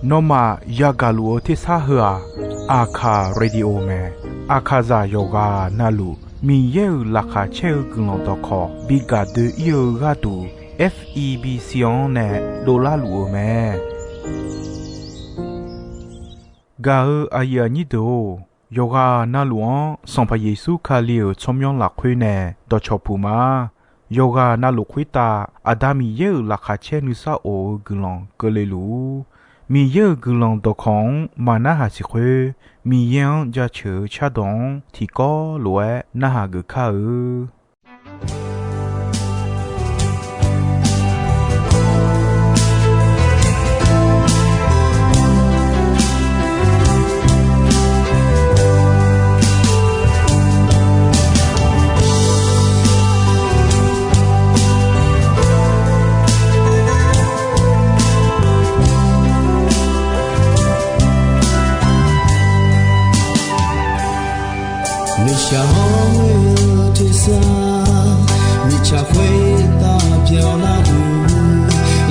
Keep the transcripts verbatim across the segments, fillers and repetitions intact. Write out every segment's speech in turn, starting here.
Nawmaf yagaq luf-eu tersar heu-aq, Aqkaq Radio mae. Aqkaqzaq yawqghaq navluf Miqyaer-euq laqkhaq caer-eu guiqlanq dawqkawq bi gaq doe-ir-eu gharduq, F E B C-anr nae dovlar luf-eu mae. Gaq-eu aqyuif aqnyir deuq-or, yawqghaq navluf-anr Sanqpaq Yeqsur Kali-euq tsawrmyanr lafkhoer nae dawqcawq puq ma. Yawqghaq navluf khoertav Aqda Miqyaer-euq laqkhaq caer nuisar of-eu guiqlanq keuvle luf-ur. Miqyaer-euq guiqlanq dawqkawq-anr maqnarhaq siq khoer, Miqyaer-anr jaceuq-eu cardawq-anr tiqkawv lof-aer narhaq geuf kar-eu. Nuishaq hawr-eu tersar, mirtsaq khoertav byanlar-eu,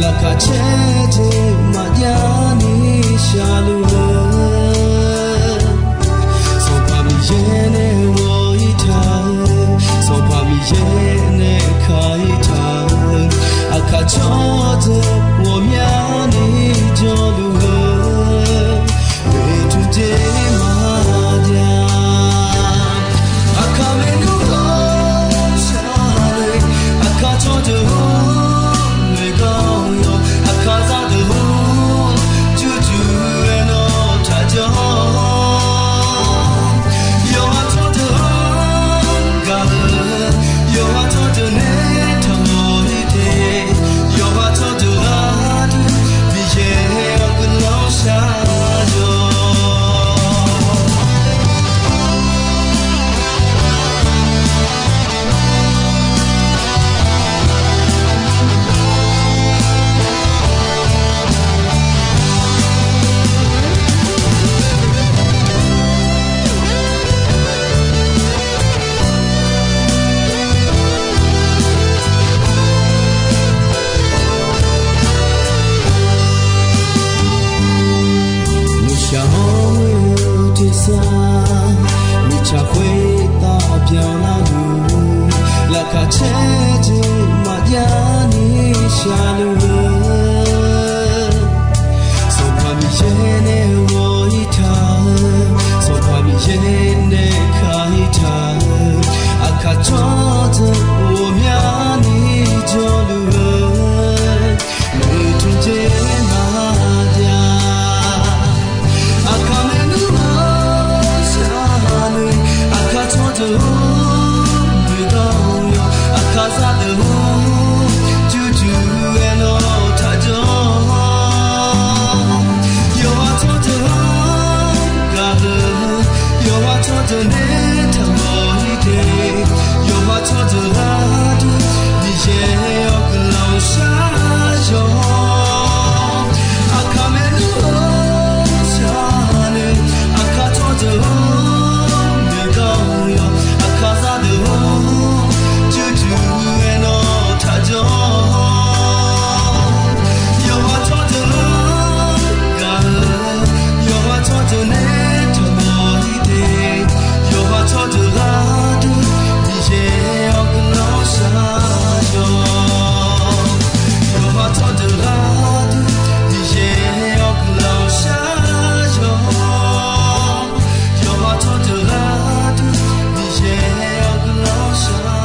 laqkhaq caer jeq maqjav ni shaqluf-eu, Sanqpaq Miqyaer nae ghawq-ir taq-eu, Sanqpaq Miqyaer nae ka-ir taq-eu, aqkaq tsawrdeuq ghawqmyani jawrluf-eu, oeqtmq jeq maqjav. Aqkaq maernmr ghawqshaq le, aqkaq tsawrdeuq-or, noeqgar-awr yawq, aqkaq zaqdeuq-or, jurjur-aer nawr taqjanr. Yawqha tsawrdeuq-anr gaq-eu, yawqha tsawrdeuq nae taqmawf-ir te, yawqha tsawrdeuq gharduq Miqyaer-awr guiqlanq shar-awq. Nuishaq hawr-eu tersar, mirtsaq khoertav byanlar-eu, laqkhaq caer jeq maqjav ni shaqluf-eu, Sanqpaq Miqyaer nae ghawq-ir taq-eu, Sanqpaq Miqyaer nae ka-ir taq-eu, aqkaq tsawrdeuq ghawqmyani jawrluf-eu, oeqtmq jeq maqjav. Aqkaq maernmr ghawqshaq le, aqkaq tsawrdeuq-or, noeqgar-awr yawq, aqkaq zaqdeuq-or, jurjur-aer nawr taqjanr. Yawqha tsawrdeuq-anr gaq-eu, yawqha tsawrdeuq nae taqmawf-ir te, yawqha tsawrdeuq gharduq Miqyaer-awr guiqlanq shar-awq. Aqkaq maernmr ghawqshaq le, aqkaq tsawrdeuq-or, noeqgar-awr yawq, aqkaq zaqdeuq-or, jurjur-aer nawr taqjanr. Yawqha tsawrdeuq-anr gaq-eu, yawqha tsawrdeuq nae taqmawf-ir te, yawqha tsawrdeuq gharduq Miqyaer-awr guiqlanq shar-awq. Yawqha tsawrdeuq gharduq Miqyaer-awr guiqlanq shar-awq. Yawqha tsawrdeuq gharduq Miqyaer-awr guiqlanq shar-awq.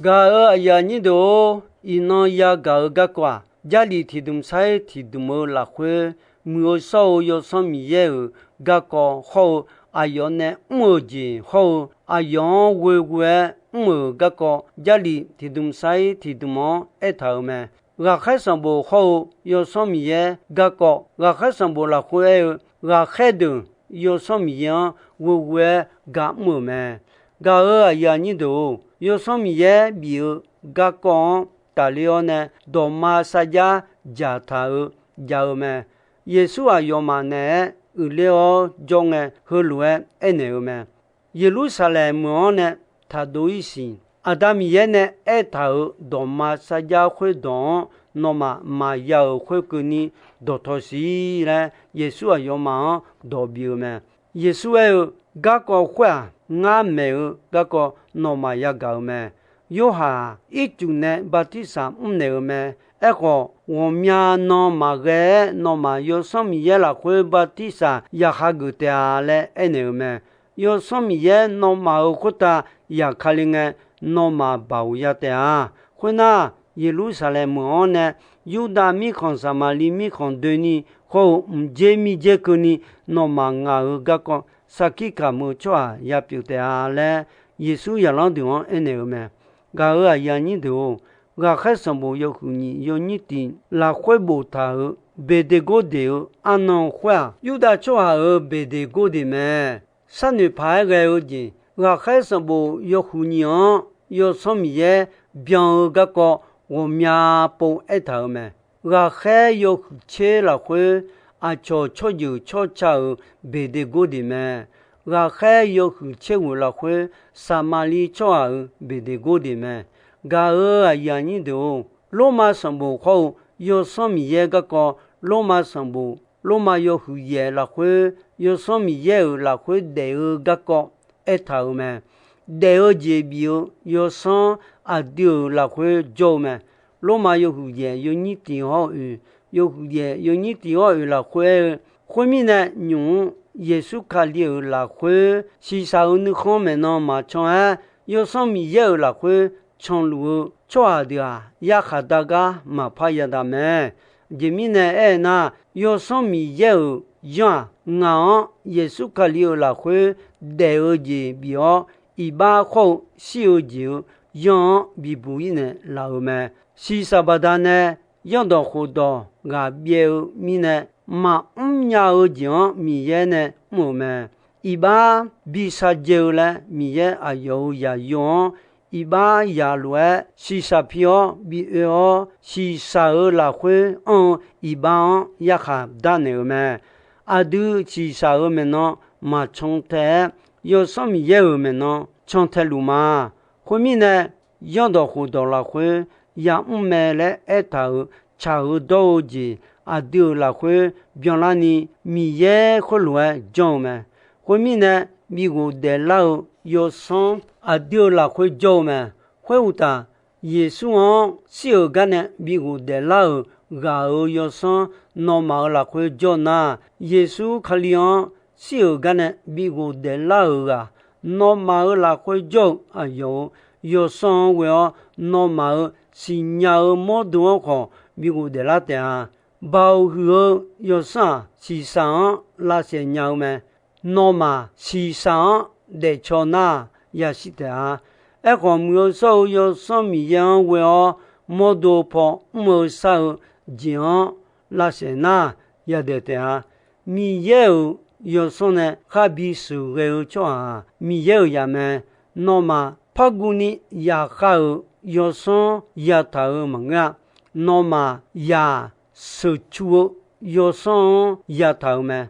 Gaq-eu aqyuif aqnyir deuq-or, iqnan yagaq-eu garkawv-aq, Jarlif tiqdmq sar-ir tiqdmq-eu lafkhoer, muiq-eu shawr-eu Yawsanr Miqyaer-euq garkawv hawr-eu, aqyawf nae mr-euq jeq hawr-eu, aqyawf-anr ghoeghoe-aer mr-euq garkawv Jarlif tiqdmq sar-ir tiqdmq-anr aertaq-euq mae. Ghaqkhaer sanqbof hawr-eu Yawsanr Miqyaer garkawv ghaqkhaer sanqbof lafkhoer aer-eu, ghaqkhaer deuq Yawsanr Miqyaer-anr ghoeghoe-aer gar mr-euq mae. Gaq-euq aqyuif aqnyir deuq-or, Yawsanr Miqyaer bif-eu garkawv-anr tafler-awr nae, dawqma sarjax dzaqtaq-eu jav-eu mae. Yeqsur aqyawfmaf naeq-aer uiqler-awr jawr ngae, heulof-aer aernaeq-eu mae. Yeqlursaqlaeq meuq-anr nae taqdov-ir siq. Aqda Miqyaer nae aertaq-euq dawqma sarjax khoerdawq-anr nawmaf maqya-euq khoerkeuvni dawqtawq siq laer, Yeqsur aqyawfmaf-anr dawq bif-eu mae. Yeqsur aer-eu, Garkawv khoer-aq, ngar maeq-eu garkawv nawmaf yagaq-eu mae. Yorhaq-aq, ircuf nae bartirsaq mrnaeq-eu mae. Aerkhawf, ghawqmya nan maqghae-aer nawmaf Yawsanr Miqyaer lafkhoer bartirsaq yaqkhageuf taef-a laer aernaeq-eu mae. Yawsanr Miqyaer nawmaf-euq khoertav yaq Kali ngae, nawmaf baoq ya taef-a. Khoernar, Yeqlursaqlaeq meuq-anr nae Yurdav mirkhanq, Saqmaqliv mirkhanq doeni khawr-eu mqdzer mirdzer keuvni, nawmaf ngaq-euq garkawv sarkir kamq-eu tsawrhaq yapyeuf taef-a laer, Yeqsur zaqlanr deuq-anr aernaeq-eu mae. Gaq-euq aqyuif aqnyir deuq-or, ghaqkhaer sanqbof yawhuiq nyiq yawnyir tiq lafkhoer boftaq-euq Beqdeqgordeq-eu arnan khoer-aq, Yurdav tsawrhaq-euq Beqdeqgordeq mae. Sharnoeq paq-aer ghae-eu jeq, ghaqkhaer sanqbof yawhuiq nyiq-anr Yawsanr Miqyaer byan-eu garkawv ghawqmya pov aertaq-euq mae. Ghaqkhaer yawhuiq tser lafkhoer, aqcawq tsawrjeuq tsawrca-euq Beqdeqgordeq mae. Ghaqkhaer yawhuiq tser ghoeq lafkhoer, Saqmaqliv tsawrhaq-euq Beqdeqgordeq mae. Gaq-euq aqyuif aqnyir deuq-or, Lormav sanqbof khawr-eu Yawsanr Miqyaer garkawv, Lormav sanqbof, Lormav yawhuiq yaef lafkhoer, Yawsanr Miqyaer-euq lafkhoer daef-eu garkawv aertaq-euq mae. Daef-eu jeq bif-eu Yawsanr aqdui-euq lafkhoer jawr-eu mae. Lormav yawhuiq yaef yawnyir tiq hawr-eu oeq, yawhuiq yaef yawnyir tiq hawr-eu oeq lafkhoer aer-eu, Khoermirnae, nymq-mr Yeqsur Kali-euq lafkhoer shiqshaq-euq nuikhanr maeqnan maqcan-aer, Yawsanr Miqyaer-euq lafkhoer canluf-eu tsawrhaq deuq-aq, yarkhaq dar gar maqpar yadaq mae. Aqjeq mirnae aernar, Yawsanr Miqyaer-euq yanr-aq, ngaq-anr Yeqsur Kali-euq lafkhoer daef-eu jeq bif-awr, iqbax khawr-eu shir-eu jeq-euq yanr-anr bibuq-ir naeqlaf-euq mae. Shiqshaq baqdanae yanrdawq khofdawq ghaq byaev-eu mirnae, maqmr nya-eu jeq-anr Miqyaer nae mr-euq mae. Iqbax bi shardzae-eu laer Miqyaer aqyawf-euq zaqyo-anr iqbax yaq lof-aer shiqshaq pi-awr bi oe-awr, shiqshaq-euq lafkhoer anr-eu iqbax-anr yarkhaq darnaeq-euq mae. Aqdui shiqshaq-euq maeqnan maqcan tae-aer, Yawsanr Miqyaer-euq maeqnan can tae luf ma. Khoermirnae, yanrdawq khofdawq lafkhoer yamr mae laer aertaq-euq tsaq-eu dawr-eu jeq aqdui-euq lafkhoer byanlarni, Miqyaer khoerlof-aer janr-eu mae. Khoermirnae, bi ghofdaef lar-eu Yawsanr aqdui-euq lafkhoer jawr-eu mae. Khoeruqtaf, Yeqsur-anr shir-euq garnae bi ghofdaef lar-euq ghaq-euq Yawsanr nawmaf-euq lafkhoer jawr nar, Yeqsur Kali-anr shir-euq garnae bi ghofdaef lar-euq ghaq, nawmaf-euq lafkhoer jawr-eu aqyawf-euq Yawsanr-anr ghoe-awr, nawmaf-euq siqnya-eu mawrdo-anr khawf bi ghofdaef lar taef-a. Baoq huiq-eu Yawsanr-aq, shiqshaq-anr lavsaef nya-eu mae. Nawmaf shiqshaq-anr daefcaw nar, yashir taef-a. Aerkhawf, Muiq-eu shawr-eu Yawsanr Miqyaer-anr ghoe-awr mawrdo paw mr-eu shar-eu jeq-anr lavsaef nar, yadaef taef-a. Miqyaer-euq Yawsanr nae kharbi sheuqghae-eu tsawrhaq-aq, Miqyaer-euq zaq mae. Nawmaf parguvni yaqkhav-euq Yawsanr yataq-euq maqngeur-a. Nawmaf zaq sheuqcu-eu Yawsanr-anr yataq-euq mae.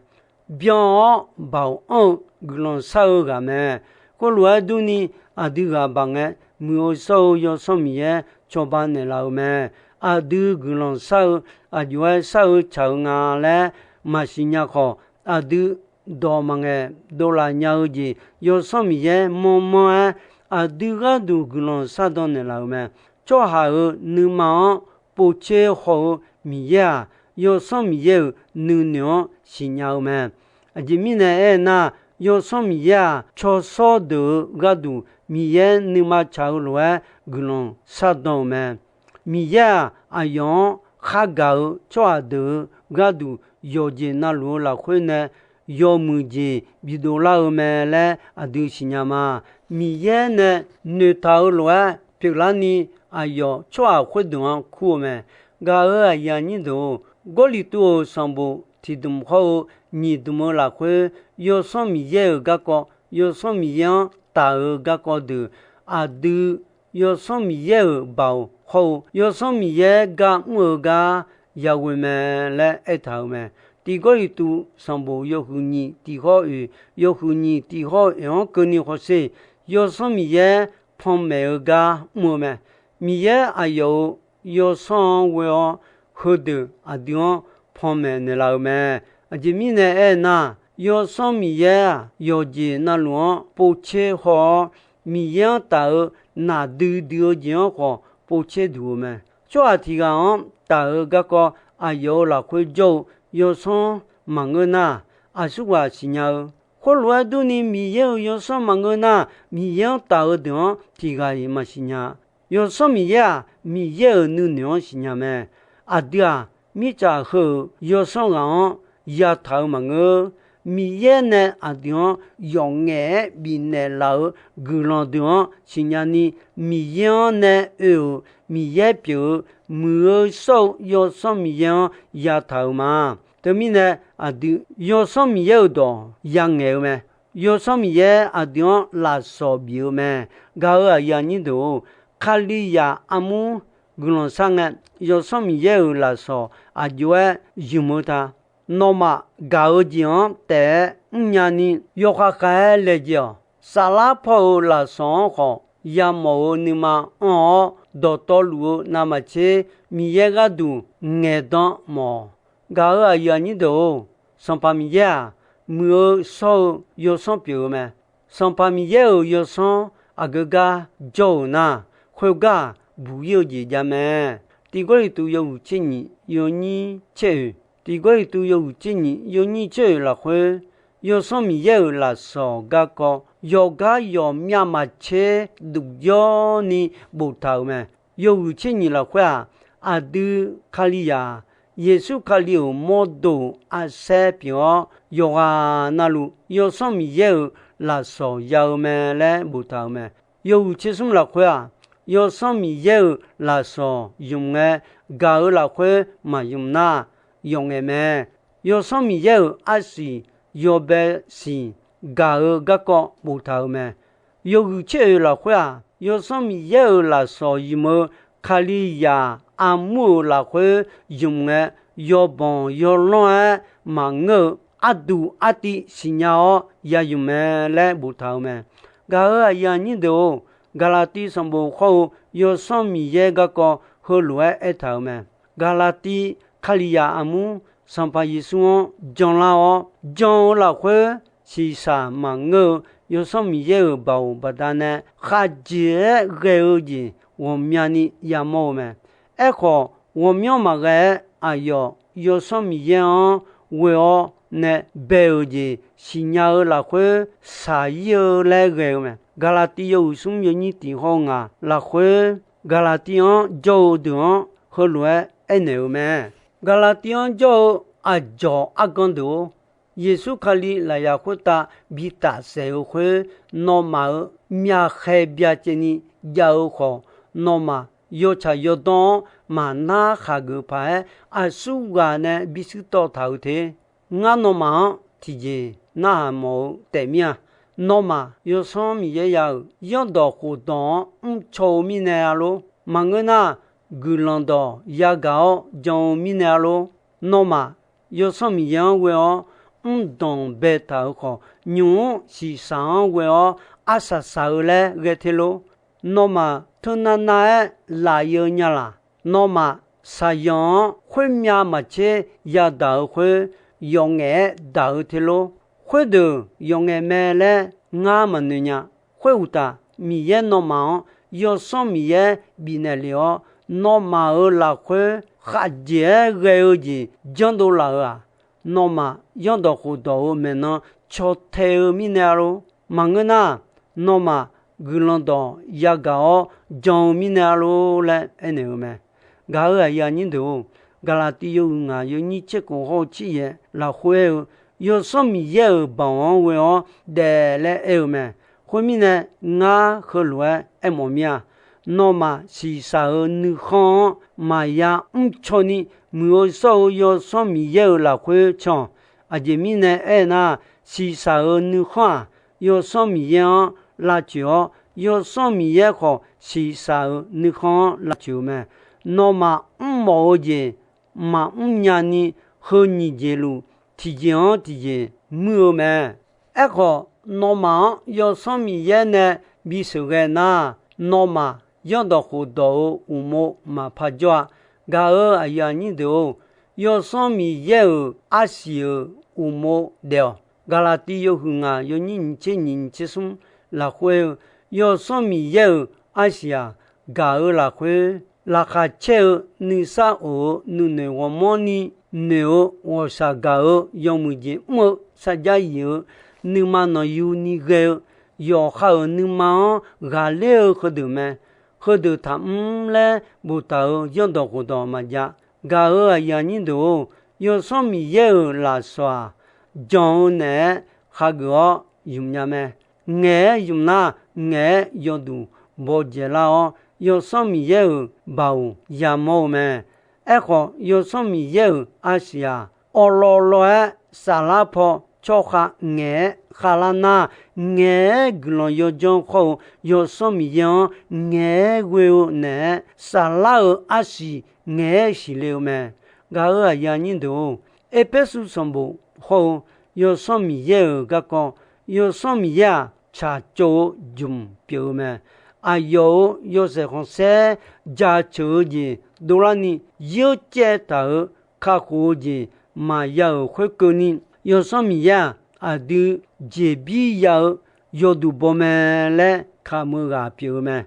Byan-awr baoq anr-eu guiqlanq shar-eu ghaq mae. Khoerlof-aer durni, aqdui ghaq baq ngae, Muiq-eu shawr-eu Yawsanr Miqyaer cawba naeqlaf-euq mae. Aqdui guiqlanq shar-eu, aqjox-aer shar-eu tsaq-eu nga laer maqsiq nya khawf, aqdui dawq maqngaeq dovlaf nya-eu jeq, Yawsanr Miqyaer manrmanr-aer aqdui gharduq guiqlanq shardan naeqlaf-euq mae. Tsawrhaq-euq nuima-anr povtser haw-eu Miqyaer-aq, Yawsanr Miqyaer-euq nuinoeq-anr siqnya-eu mae. Aqjeq mirnae aernar, Yawsanr Miqyaer-aq, tsawrshawr deuq-euq gharduq Miqyaer nuima tsaq-eu lof-aer guiqlanq shardan-euq mae. Miqyaer-aq, aqyawf-anr khargaq-eu tsawrhaq deuq-euq gharduq yawqjeq navluf-eu lafkhoer nae yawmuiq jeq bidov lar-eu mae laer aqdui siqnya ma. Miqyaer nae noeqtaq-eu lof-aer pyeuflarni, aqyawf tsawrhaq khoerdeuq-anr kur-eu mae. Gaq-euq aqyuif aqnyir deuq-or, Gawrliqtu-euq sanqbof tiqdmq hawr-eu nyiq dmq-eu lafkhoer, Yawsanr Miqyaer-euq garkawv, Yawsanr Miqyaer-anr taf-eu garkawv deuq, aqdui Yawsanr Miqyaer-euq baoq hawr-eu Yawsanr Miqyaer gar mr-eu gar yaghoe mae laer aertaq-euq mae. Tiq Gawrliqtu sanqbof yawhuiq nyiq tiq hawr oeq, yawhuiq nyiq tiq hawr oeq-anr keuvni hawsher, Yawsanr Miqyaer panmaeq-eu gar mr-eu mae. Miqyaer aqyawf-euq Yawsanr-anr ghoe-awr, heudeuq aqdui-anr panmaeq naeqlaf-eu mae. Aqjeq mirnae aernar, Yawsanr Miqyaer-aq, yawqjeq navluf-anr povtser haw-awr, Miqyaer-anr taf-eu naqdui dui-eu jeq-anr khawf povtser duq-eu mae. Tsawrhaq tiq ghaq-anr taf-eu garkawv aqyawf-euq lafkhoer jawr-eu Yawsanr maqngeur nar, aqsurghaq siqnya-eu. Khoerlof-aer durni, Miqyaer-euq Yawsanr maqngeur nar, Miqyaer-anr taf-eu deuq-anr tiq ghaq-iq maqsiq nya. Yawsanr Miqyaer-aq, Miqyaer-euq nuinoeq-anr siqnya mae. Aqdui-aq, mirtsaq heu-euq yawsanr ghaq-anr yataq-eu maqngeur. Miqyaer nae aqdui-anr yawf ngaef-aer bifnaeq laf-eu guiqlanq deuq-anr siqnya ni, Miqyaer-anr nae oe-euq Miqyaer pyeuf-eu muiq-eu shawr-eu Yawsanr Miqyaer-anr yataq-euq ma. Teumirnae, aqdui Yawsanr Miqyaer-euq dawq yangaeq-eu mae. Yawsanr Miqyaer aqdui-anr lafsawq bif-eu mae. Gaq-euq aqyuif aqnyir deuq-or, Kalizaq armur guiqlanq sharngae, Yawsanr Miqyaer-euq lafsawq aqjox-aer ymq-eu ta. Nawmaf gaq-eu jeq-anr taef-aer mrnya ni, yawkhav khav-aer laejae-awq. Saflar paw-euq lafsawq-anr khawf yamawf-eu nuima anr-awr, dawqtawvluf-eu navmaqtser Miqyaer gharduq ngaeqdan mawf-awq. Gaq-euq aqyuif aqnyir deuq-or, Sanqpaq Miqyaer-aq, muiq-eu shawr-eu Yawsanr pyeuf-eu mae. Sanqpaq Miqyaer-euq Yawsanr aqgeu gar jawr-euq nar, khoergar-aq, buq-ir-eu jeq jav mae. Tiq Gawrliqtu yawhuiq tser nyiq yawnyir tser oeq, Tiq Gawrliqtu yawhuiq tser nyiq yawnyir tser oeq lafkhoer, Yawsanr Miqyaer-euq lafsawq garkawv yawqgar yawqmyav maqtser duq jawrni boftaq-euq mae. Yawhuiq tser nyiq lafkhoer-aq, aqdui Kalizaq, Yeqsur Kali-euq mawrdo arsaer pyeuf-awr, yawqghaq navluf Yawsanr Miqyaer-euq lafsawq ya-eu mae laer boftaq-euq mae. Yawhuiq tser smr lafkhoer-aq, Yawsanr Miqyaer-euq lafsawq ymq ngae, gaq-eu lafkhoer maqymq nar, yawf ngaef mae. Yawsanr Miqyaer-euq arsiq yawbae siq gaq-eu garkawv boftaq-euq mae. Yawhuiq tser oeq lafkhoer-aq, Yawsanr Miqyaer-euq lafsawq ymq-eu Kalizaq armur-euq lafkhoer ymq ngae, yawbanq yawlanr-aer maqngeur-eu arduq artiv siqnya-awr ya ymq mae laer boftaq-euq mae. Gaq-euq aqyuif aqnyir deuq-or, Gaqlaqtiv sanqbof khawr-eu Yawsanr Miqyaer garkawv heulof-aer aertaq-euq mae. Gaqlaqtiv Kalizaq armur Sanqpaq Yeqsur-anr janlar-awr, jan-eu lafkhoer shiqshaq maqngeur-eu Yawsanr Miqyaer-euq baoq baqdanae khaqjeq-aer ghae-eu jeq ghawqmyani yamawr-eu mae. Aerkhawf, ghawqmyanr maqghae-aer aqyawf Yawsanr Miqyaer-anr ghoe-awr nae bae-euq jeq siqnya-eu lafkhoer shaq-ir-eu laer ghae-eu mae. Gaqlaqtiv yawhuiq smr yawnyir tiq hawr-eu ngaq lafkhoer, Gaqlaqtiv-anr jawr-eu deuq-anr heulof-aer aernaeq-euq mae. Gaqlaqtiv-anr jawr-eu aqdzawq argan deuq-or, Yeqsur Kali lafyaq khoertav bi tafsaef-eu khoer, nawmaf-euq myavkhaeq byacaevni jav-eu khawf, nawmaf yawtsaq yawdawr-anr maqnar khaqgeuf paq-aer, aqsurghaq nae bishuir tawv taq-euq te. Ngar nawmaf-anr tiqjeq narhaq mawf-eu taef mir-a. Nawmaf Yawsanr Miqyaer ya-euq zanrdawq khofdawq-anr mrcaw-eu mirnae-a lor. Maqngeur nar, guiqlanq dawq yagaq-awr jan-eu mirnae-a lor. Nawmaf Yawsanr Miqyaer-anr ghoe-awr mrdanq baetaq-euq khawf, nymq-mr shiqshaq-anr ghoe-awr arsaq saq-eu laer ghae te lor. Nawmaf teunav nav-aer laf-eu nya laq? Nawmaf shaqzanq-anr khoermyav maqtser yadaq-euq khoer, yawf ngaef-aer daq-eu te lor. Khoerdeuq yawf ngaef mae laer ngar maqnoeq nya. Khoeruqtaf, Miqyaer nawmaf-anr Yawsanr Miqyaer bifnaeq lef-awr, nawmaf-euq lafkhoer khaqjeq-aer ghae-eu jeq janrdov laf-euq-aq, nawmaf zanrdawq khofdawq-euq maeqnan caw tae-eu mirnae-a lor. Maqngeur nar, nawmaf guiqlanq dawq yagaq-awr jan-eu mirnae-a lor laer aernaeq-eu mae. Gaq-euq aqyuif aqnyir deuq-or, Gaqlaqtiv yawhuiq ngaq yawnyir tser khof hawr-eu tser yaef lafkhoer aer-eu, Yawsanr Miqyaer-euq baoq-anr ghoe-awr daef laer aer-eu mae. Khoermirnae, ngar heulof-aer aermawf mir-a. Nawmaf shiqshaq-euq nuikhanr-anr maqya mrcaw ni, muiq-eu shawr-eu Yawsanr Miqyaer-euq lafkhoer can-awq. Aqjeq mirnae aernar, shiqshaq-euq nuikhanr-aq, Yawsanr Miqyaer-anr lavtsoeq-awr, Yawsanr Miqyaer khawf shiqshaq-euq nuikhanr-anr lavtsoeq-eu mae. Nawmaf mrmawf-eu jeq maqmr nyani, heu nyiq jeq luf tiqjeq-anr tiqjeq muir-eu mae. Aerkhawf, nawmaf-anr Yawsanr Miqyaer nae bisheuq ghae nar, nawmaf zanrdawq khofdawq-euq uqmov maqpar jawr-a. Gaq-euq aqyuif aqnyir deuq-or, Yawsanr Miqyaer-euq arsiq-euq uqmov daef-awq. Gaqlaqtiv yawhuiq ngaq yawnyir nyiq tser nyiq nyiq tser smr lafkhoer-eu, Yawsanr Miqyaer-euq arsiq-aq, gaq-eu lafkhoer, laqkhaq caer-eu nuisar of-eu nuinoeq ghawrmawr ni noeq-eu ghawqshaq gaq-eu yawmuiq jeq mr-eu sarjax yif-eu nuima nanqyuni ghae-eu yawqha-euq nuima-anr ghaqler-eu heudeuq mae. Heudeuq taqmr laer boftaq-euq zanrdawq khofdawq maqjav. Gaq-euq aqyuif aqnyir deuq-or, Yawsanr Miqyaer-euq lafsawq-aq, jan-eu naeq-aer khageuf-awr ymq nya mae. Ngaeq-aer ymq nar, ngaeq-aer yawduq bawdzaeq lar-awr, Yawsanr Miqyaer-euq baoq yamawr-eu mae. Aerkhawf, Yawsanr Miqyaer-euq arsiq-aq, awqlawvlawv-aer saflar paw tsawrkhav ngaeq-aer khavlar nar, ngaeq-aer guiqlanq yawdzanr khawr-eu Yawsanr Miqyaer-anr ngaeq-aer ghoe-eu naeq-aer, saflar-euq arsiq ngaeq-aer siqle-eu mae. Gaq-euq aqyuif aqnyir deuq-or, Erpersu sanqbof hawr-eu Yawsanr Miqyaer-euq garkawv, Yawsanr Miqyaer-aq, tsaqtsov-eu jmq pyeuf-eu mae. Aqyawf-euq yawshaef khanqsaer jaceuq-eu jeq dovlarni, yawcaev taq-euq kakhof-eu jeq maqya-euq khoerkeuvni, Yawsanr Miqyaer-aq, aqdui jeqbir ya-eu yawduq baw mae laer kamq-eu ghaq pyeuf-eu mae.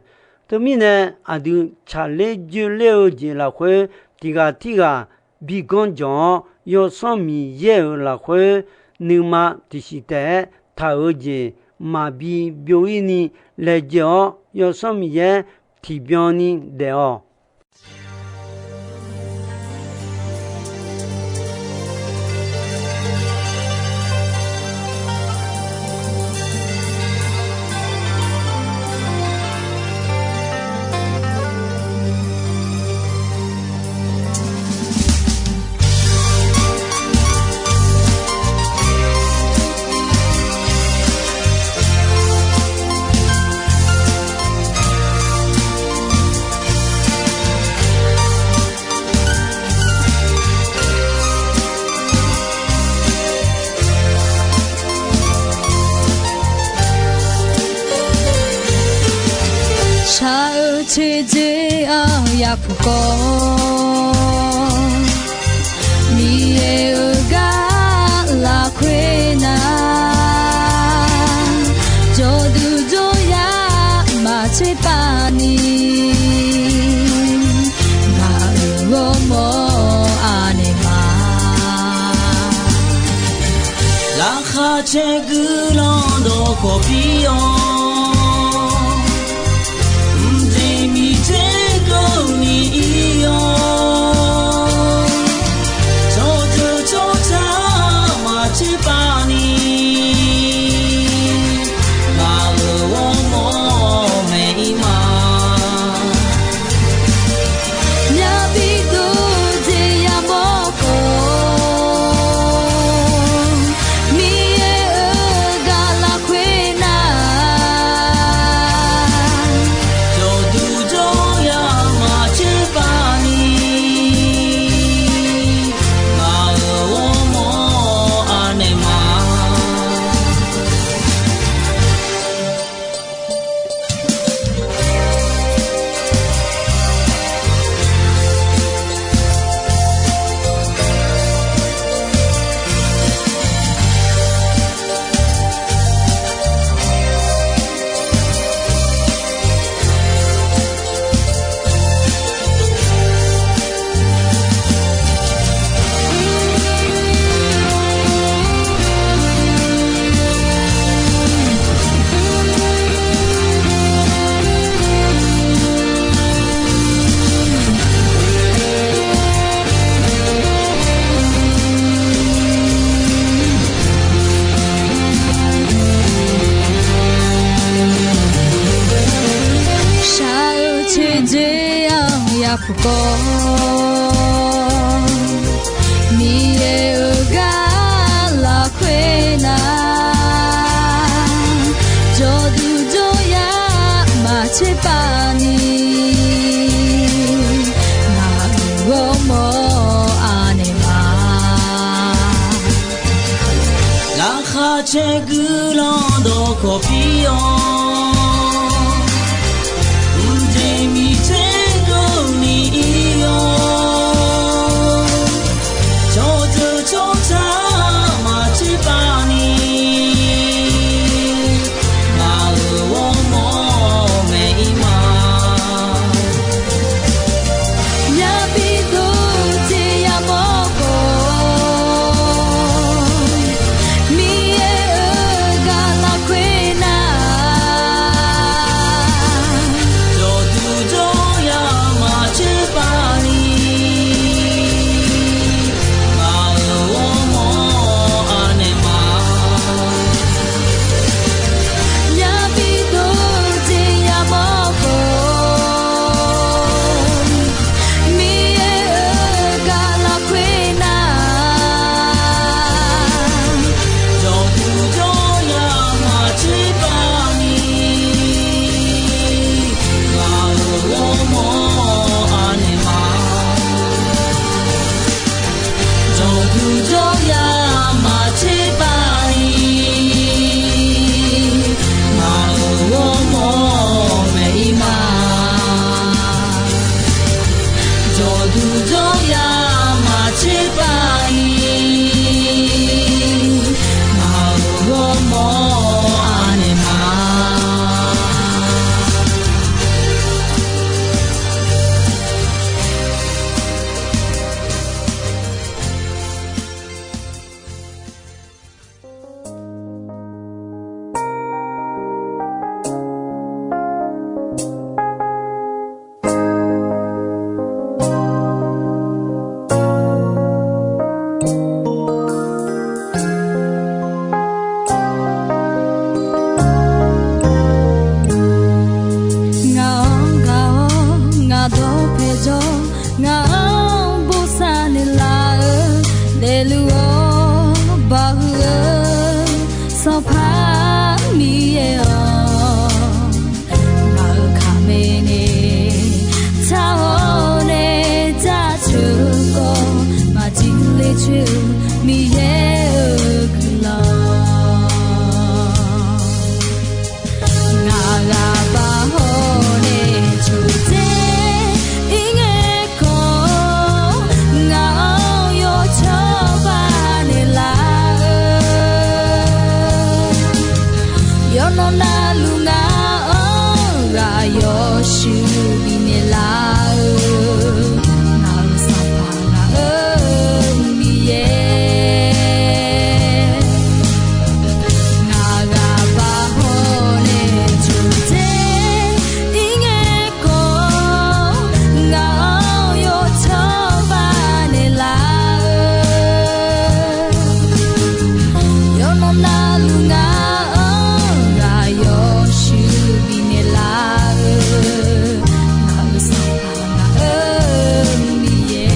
Teumirnae, aqdui tsaqler joerler-eu jeq lafkhoer tiq ghaq tirghaq bi ganr jawq-awr, Yawsanr Miqyaer-euq lafkhoer nuima tiqsiq taef-aer taq-eu jeq maqbi byov-ir ni laejae-awr, Yawsanr Miqyaer tiqbyan ni daef-awq. Shaq-eu teudzer-anr yapuq kawv, Miqyaer-euq gar lafkhoer nar, jawrduq jawryar maqtser pav ni, ngaq-euq ghawrmawr anaeq ma. Laqkhaq caer guiqlanq dawqkawq pir-awr, mqjeq miqjeq keuvni ir-awr, tsawrjeuq tsawrcar maqtser pav ni, ngaq-euq ghawrmawr maeq ir ma. Myavbi dovjeq yamawr khawf, Miqyaer-euq gar lafkhoer nar, jawrduq jawryar maqtser pav ni, ngaq-euq ghawrmawr anaeq ma. Shaq-eu teudzer-anr yapuq kawv, Miqyaer-euq gar Aqcae guiqlanq dawqkawq pir-awr, mqjeq miqtser keuvni ir-awr, cawqdeuq tsawrca maqtser pav ni, ngaq-euq ghawrmawr maeq-ir ma. Myavbi dov jeq yamawr khawf, Miqyaer-euq gaq lafkhoer nar, jawqduq jawryaq maqtser pav ni, ngaq-euq ghawrmawr anaeq ma. Myavbi dov jeq yamawr khawf, Miqyaer-euq gaq lafkhoer nar, jawqduq jawryaq maqtser pav ni, ngaq-euq ghawrmawr anaeq ma. Jawqduq jawryaq maqtser pav ni, ngaq-euq ghawrmawr maeq-ir ma. Jawqduq jawryaq maqtser pav ni, ngaq-euq ghawrmawr anaeq ma. Ngaq-anr gaq-awr ngaq dawqpae jawr, ngaq-anr bosav naeqlaf-eu, daefluf-awr bawhuiq-eu Sanqpaq Miqyaer-awq, ngaq-euq kaqmae nae tsaq-awr nae jaceuq-eu khawf, maqjir ler coer-eu Miqyaer-euq guiqlanq. Ngaq ghaq baq hawr nae coqdzer ir ngae khawf, ngaq-anr yawcawba naeqlaf-eu, yawqnan navluf ngaq-anr ghaq yawshuif bifnaeq laf-eu, ngaq-euq Sanqpaq ngaq-euq Miqyaer. Ngaq ghaq baq hawr nae coqdzer ir ngae khawf, ngaq-anr yawcawba naeqlaf-eu, yawqnan navluf ngaq-anr ghaq yawshuif bifnaeq laf-eu, ngaq-euq Sanqpaq ngaq-euq Miqyaer.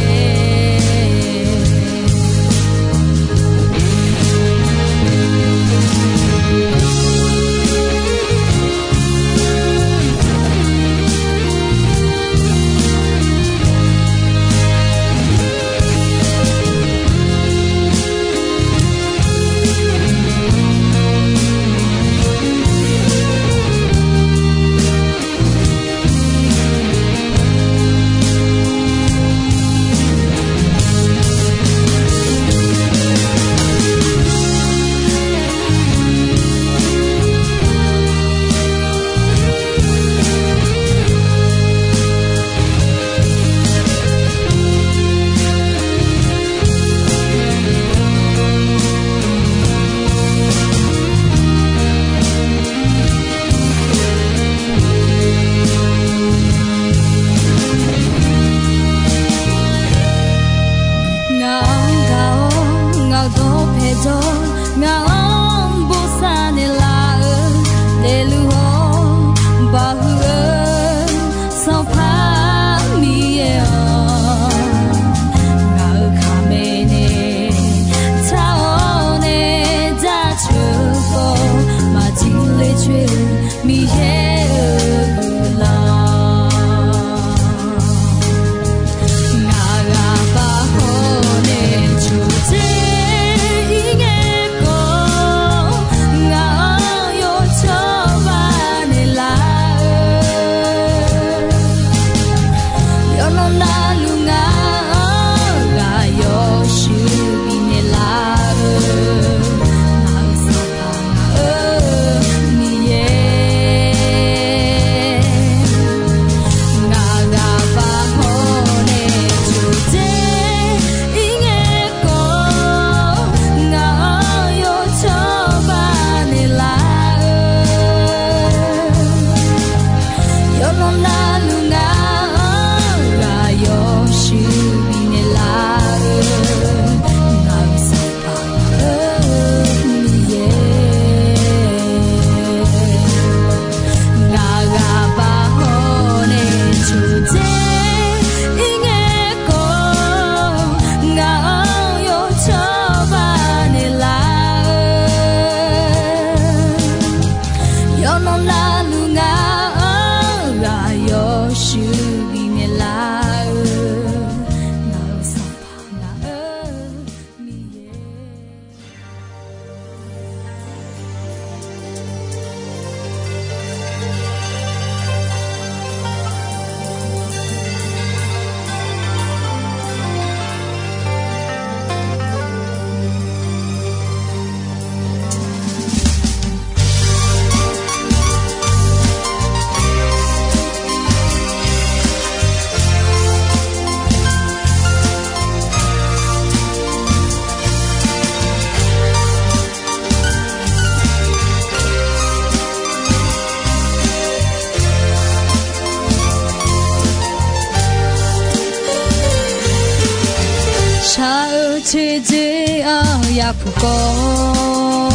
Ngaq-anr gaq-awr ngaq-euq dawqpae jawr, ngaq-anr bosav naeqlaf-eu, daefluf-awr bawhuiq-eu Sanqpaq Miqyaer-awq, ngaq-euq kaqmae nae tsaq-awr nae jaceuq-eu khawf, maqjir ler coer-eu Miqyaer-euq guiqlanq. Ngaq ghaq baq hawr nae coqdzer ir ngae khawf, Teqjeq-anr yapuq khawf,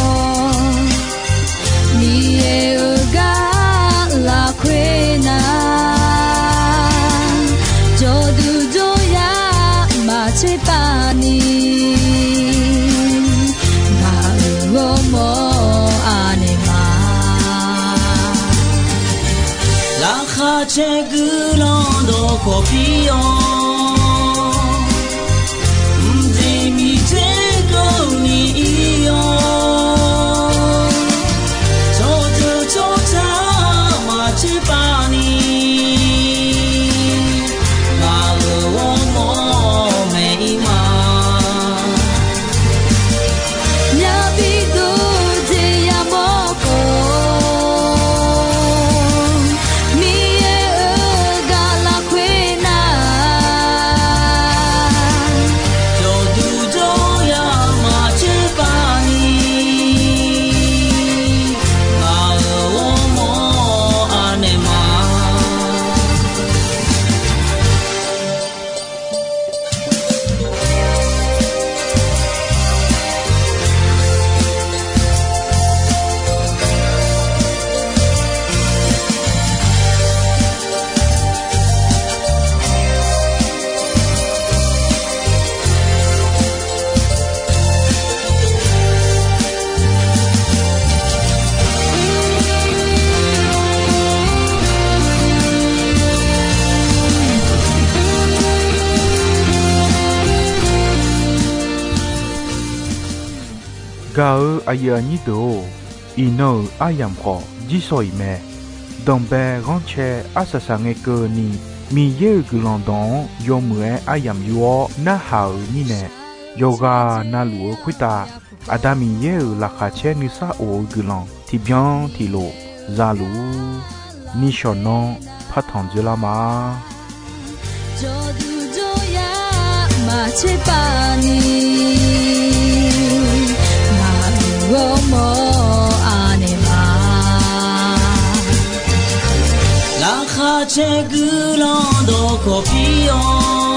Miqyaer-euq gar lafkhoer nar, jawrduq jawryar maqtser pav ni, ngaq-euq ghawrmawr anaeq ma. Laqkhaq caer guiqlanq dawqkawq pir-awr, mqjeq miqdzer keuvni ir-awr, tsawrjeuq tsawrca maqtser pav ni, ngaq-euq ghawrmawr maeq ir ma. Yabi dov jeq yamawr khawf, Miqyaer-euq gar lafkhoer nar, jawrduq jawryar maqtser pav ni, ngaq-euq ghawrmawr anaeq ma. Gaq-eu aqyuif aqnyir deuq-or, iqnan-euq aryamq khawf jirsawq iq mae. Danqbae ghanrcae arsaq saq ngae keuvni, Miqyaer-euq guiqlanq dawq-anr yawmuiq-aer aryamq yur-awr narhaq-euq mirnae, yawqghaq navluf-eu khoertav Aqda Miqyaer-euq laqkhaq caer nuisar of-eu guiqlanq tiqbyan tiqlof za luf-ur. Nishawq nanr partanq dzoerlar ma. Jawrduq jawryar maqtser pav ni, ngaq-euq ghawrmawr anaeq ma. Laqkhaq caer guiqlanq dawqkawq pir-awr,